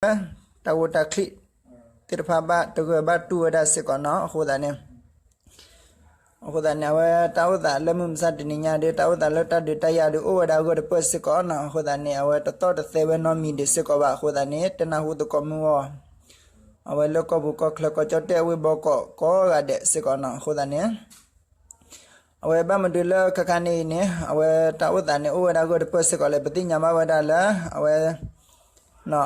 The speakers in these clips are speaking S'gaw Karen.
တၢ်ဂိၢ်တၢ်ချံးသ့ၣ်တဖၣ်ဘၣ်တဂၢၢ်ဘၣ်တူၢ်ဝဲဒၣ်စ့ၢ်ကီးနီၤ. အဃိသတးန့ၣ် အဃိသတးန့ၣ် အဝဲတၢ်အိၣ်သးလၢမုၢ်မဆါတနံၤညါဒီး တၢ်အိၣ်သးလၢတၢ်ဒုးတၢ်ယၤဒီး အိၣ်ဝဲဒၣ်အဂၢၢ်တပၢၢ်စ့ၢ်ကီးနီၤ. အဃိသတးန့ၣ် အဝဲတသီၣ်တသဲဝဲနီတမံၤဒံးစ့ၢ်ကီးဘၣ်. အဃိသတးန့ၣ် တဲနၢ်ဟူသကိးမုၢ်ဂီၢ် အဝဲလၢကီၢ်ပူၤကီၢ်ချၢ ကီၢ်ကၠီၣ်တဲၣ်ဝ့ၢ်ဘီကီးကိးဂၤဒဲးစ့ၢ်ကီးနီၤ. အဃိသတးန့ၣ် အဝဲဘၣ်မနုၤလၢခဲခါန့ၣ်အံၤန့ၣ် အဝဲတၢ်အိၣ်သးန့ၣ် အိၣ်ဝဲဒၣ်အဂၢၢ်တပၢၢ်စ့ၢ်ကီးလဲၣ်. ပသ့ၣ်ညါဘၣ်ဝဲဒၣ်လၢ အဝဲ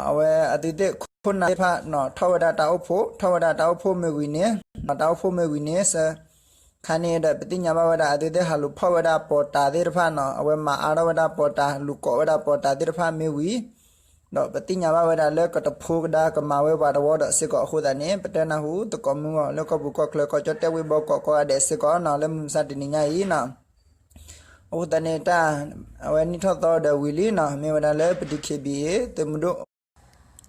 အဝဲအသုသ့ၣ်ခိၣ်နၢ်သ့ၣ်တဖၣ်နီၤ ထီၣ်ဝဲဒၣ်တၢ်အိၣ်ဖှိၣ် ထီၣ်ဝဲဒၣ်တၢ်အိၣ်ဖှိၣ်မ့ၢ်ဝံၤန့ၣ် တၢ်အိၣ်ဖှိၣ်မ့ၢ်ဝံၤန့ၣ် စ ခါန့ၣ်ဒီး ပသ့ၣ်ညါဘၣ်ဝဲဒၣ် အသုသ့ၣ်ဟးလူၤဖီၣ်ဝဲဒၣ်ပီးတၤသ့ၣ်တဖၣ်နီၤ အဝဲမၤအါထီၣ်ဝဲဒၣ်ပီးတၤ လူၤကိးဝဲဒၣ်ပီးတၤသ့ၣ်တဖၣ်မ့ၢ်ဝံၤ ဒီးပသ့ၣ်ညါဘၣ်ဝဲဒၣ်လၢကတဖိကဒါကမၤဝဲပှၤတဝီဒီးစ့ၢ်ကီး. အဃိသတးန့ၣ် ပတဲနၢ်ဟူသကိးမုၢ်ဂီၢ်လၢကီၢ်ပူၤကီၢ်ချၢ ကီၢ်ကၠီၣ်တဲၣ်ဝ့ၢ်ဘီကီးကိးဂၤဒဲးစ့ၢ်ကီးနီၤ လၢမုၢ်မဆါတနံၤညါအံၤနီၤ. အဃိသတးန့ၣ် တၢ်အဝဲနံၣ်ထီၣ်သီဒီးဝံၤလံနီၤ မ့ၢ်ဝဲဒၣ်လၢပ ဒီး ခ့ဘံၣ်အ့ၣ် သုးမုၢ်ဒိၣ်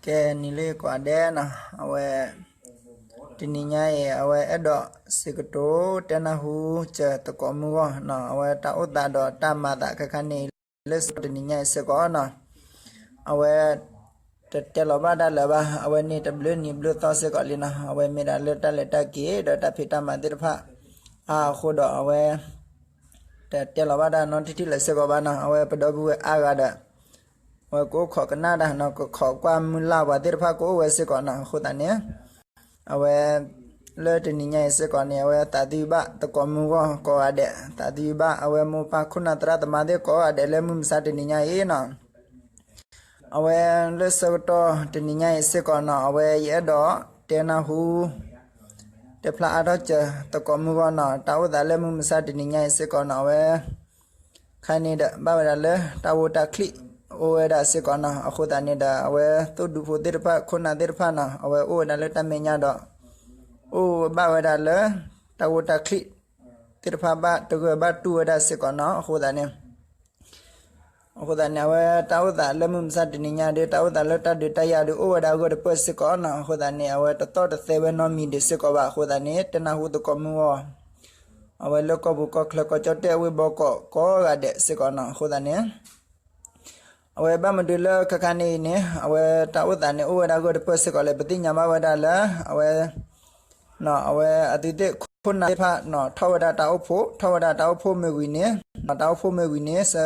ကဲနံၤလၢကိးဂၤဒဲးနီၤ အဝဲ တနံၤညါအံၤ အဝဲအဲၣ်ဒိးစံးကတိၤတဲနၢ်ဟူစၢၤသကိးမုၢ်ဂီၢ်နီၤ အဝဲတၢ်အိၣ်သးဒီးတၢ်မၤသးခဲခါန့ၣ် လၢတနံၤညါအံၤစ့ၢ်ကီးနီၤ အဝဲ တတဲလီၤဘၣ်တၢ်လၢၤဘၣ် အဝဲန့ၣ်တဘျုးနံၤဘျုးသီစ့ၢ်ကီးလံနီၤ အဝဲမ့ၢ်ဒၣ်လၢတၢ်လဲၤတၢ်က့ၤဒီးတၢ်ဖံးတၢ်မၤသ့ၣ်တဖၣ် အဃိဒီးအဝဲ တတဲလီၤဘၣ်တၢ်နီတထံၣ်ထံၣ်လၢၤစ့ၢ်ကီးဘၣ်နီၤ အဝဲပဒီပုၢ်ဝဲၢ်အါဂၤဒီး အဝဲကအိၣ်ခိးကနၣ်တၢ်နီၤ ကခိးကွၢ်မုၢ်လၢ်ပှၤသ့ၣ်တဖၣ်ကအိၣ်ဝဲစ့ၢ်ကီးနီၤ အဃိသတးန့ၣ် အဝဲ လၢတနံၤညါအံၤစ့ၢ်ကီးန့ၣ် အဝဲသးသယုၢ်ဘၣ်သကိးမုၢ်ဂီၢ်ကိးဂၤဒဲး သးသယုၢ်ဘၣ်အဝဲမိၢ်ပၢ်ခိၣ်နၢ်သရၣ်သမါသ့ၣ်ကိးဂၤဒဲးလၢမုၢ်မဆါတနံၤညါအံၤနီၤ အဝဲလၢဆၢကတီၢ်တနံၤညါအံၤစ့ၢ်ကီးနီၤ အဝဲယအဲၣ်ဒိးတဲနၢ်ဟူ တဲဖျါအါထီၣ်စၢၤသကိးမုၢ်ဂီၢ်နီၤ တၢ်အိၣ်သးလၢမုၢ်မဆါတနံၤညါအံၤစ့ၢ်ကီးနီၤ အဝဲ ခါန့ၣ်ဒီး ဘၣ်ဝဲဒၣ်လၢတၢ်ဂိၢ်တၢ်ချံးအိၣ်ဝဲဒၣ်စ့ၢ်ကီးနီၤ အဃိသတးန့ၣ်ဒီး အဝဲသိၣ်ဒူဖိသ့ၣ်တဖၣ်ခိၣ်နၢ်သ့ၣ်တဖၣ်နီၤ အဝဲအိၣ်ဝဲဒၣ်လၢတၢ်မဲာ်ညါဒီး အိၣ်ဘၣ်ဝဲဒၣ်လၢ တၢ်ဂိၢ်တၢ်ချံးသ့ၣ်တဖၣ်ဘၣ်တဂၢၢ်ဘၣ်တူၢ်ဝဲဒၣ်စ့ၢ်ကီးနီၤ အဃိသတးန့ၣ် အဃိသတးန့ၣ် အဝဲတၢ်အိၣ်သးလၢမုၢ်မဆါတနံၤညါဒီး တၢ်အိၣ်သးလၢတၢ်ဒုးတၢ်ယၤဒီး အိၣ်ဝဲဒၣ်အဂၢၢ်တပၢၢ်စ့ၢ်ကီးနီၤ အဃိသတးန့ၣ် အဝဲတသီၣ်တသဲဝဲနီတမံၤဒံးစ့ၢ်ကီးဘၣ် အဃိသတးန့ၣ် တဲနၢ်ဟူသကိးမုၢ်ဂီၢ် အဝဲလၢကီၢ်ပူၤကီၢ်ချၢ ကီၢ်ကၠီၣ်တဲၣ်ဝ့ၢ်ဘီကီးကိးဂၤဒဲးစ့ၢ်ကီးနီၤ အဃိသတးန့ၣ် အဝဲဘၣ်မနုၤလၢခဲခါန့ၣ်အံၤန့ၣ် အဝဲတၢ်အိၣ်သးန့ၣ် အိၣ်ဝဲဒၣ်အဂၢၢ်တပၢၢ်စ့ၢ်ကီးလဲၣ် ပသ့ၣ်ညါဘၣ်ဝဲဒၣ်လၢ အဝဲ အဝဲအသုသ့ၣ်ခိၣ်နၢ်သ့ၣ်တဖၣ်နီၤ ထီၣ်ဝဲဒၣ်တၢ်အိၣ်ဖှိၣ် ထီၣ်ဝဲဒၣ်တၢ်အိၣ်ဖှိၣ်မ့ၢ်ဝံၤန့ၣ် တၢ်အိၣ်ဖှိၣ်မ့ၢ်ဝံၤန့ၣ်စ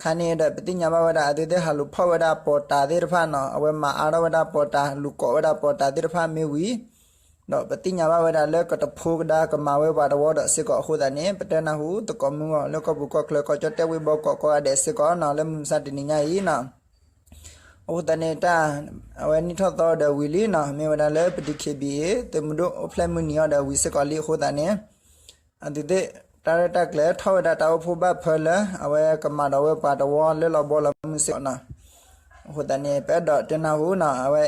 ခါန့ၣ်ဒီး ပသ့ၣ်ညါဘၣ်ဝဲဒၣ် အသုသ့ၣ်ဟးလူၤဖီၣ်ဝဲဒၣ်ပီးတၤသ့ၣ်တဖၣ်နီၤ အဝဲမၤအါထီၣ်ဝဲဒၣ်ပီးတၤ လူၤကိးဝဲဒၣ်ပီးတၤသ့ၣ်တဖၣ်မ့ၢ်ဝံၤ ဒီးပသ့ၣ်ညါဘၣ်ဝဲဒၣ်လၢကတဖိကဒါကမၤဝဲပှၤတဝီဒီးစ့ၢ်ကီး အဃိသတးန့ၣ် ပတဲနၢ်ဟူသကိးမုၢ်ဂီၢ် လၢကီၢ်ပူၤကီၢ်ချၢ ကီၢ်ကၠီၣ်တဲၣ်ဝ့ၢ်ဘီကီးကိးဂၤဒဲးစ့ၢ်ကီးနီၤ လၢမုၢ်မဆါတနံၤညါအံၤနီၤ အဃိသတးန့ၣ် တၢ် အဝဲနံၣ်ထီၣ်သီဒီးဝံၤလံနီၤ မ့ၢ်ဝဲဒၣ်လၢပ ဒီး ခ့ဘံၣ်အ့ၣ် သုးမုၢ်ဒိၣ်အိၣ်ဖျဲၣ်မုၢ်နံၤအံၤဒီးဝံၤစ့ၢ်ကီးလံ အဃိသတးန့ၣ် အသုသ့ၣ် တၢ်ရဲၣ်တၢ်ကျဲၤထီၣ်ဝဲဒၣ်တၢ်အိၣ်ဖှိၣ်ဘၣ်ဖၢလၢ အဝဲကမၤဒီးဝဲပှၤတဝီလၢလီၤဘီလီၤမုၢ်စ့ၢ်ကီးနီၤ အဃိသတးန့ၣ် ပအဲၣ်ဒိးတဲနၢ်ဟူနီၤ အဝဲ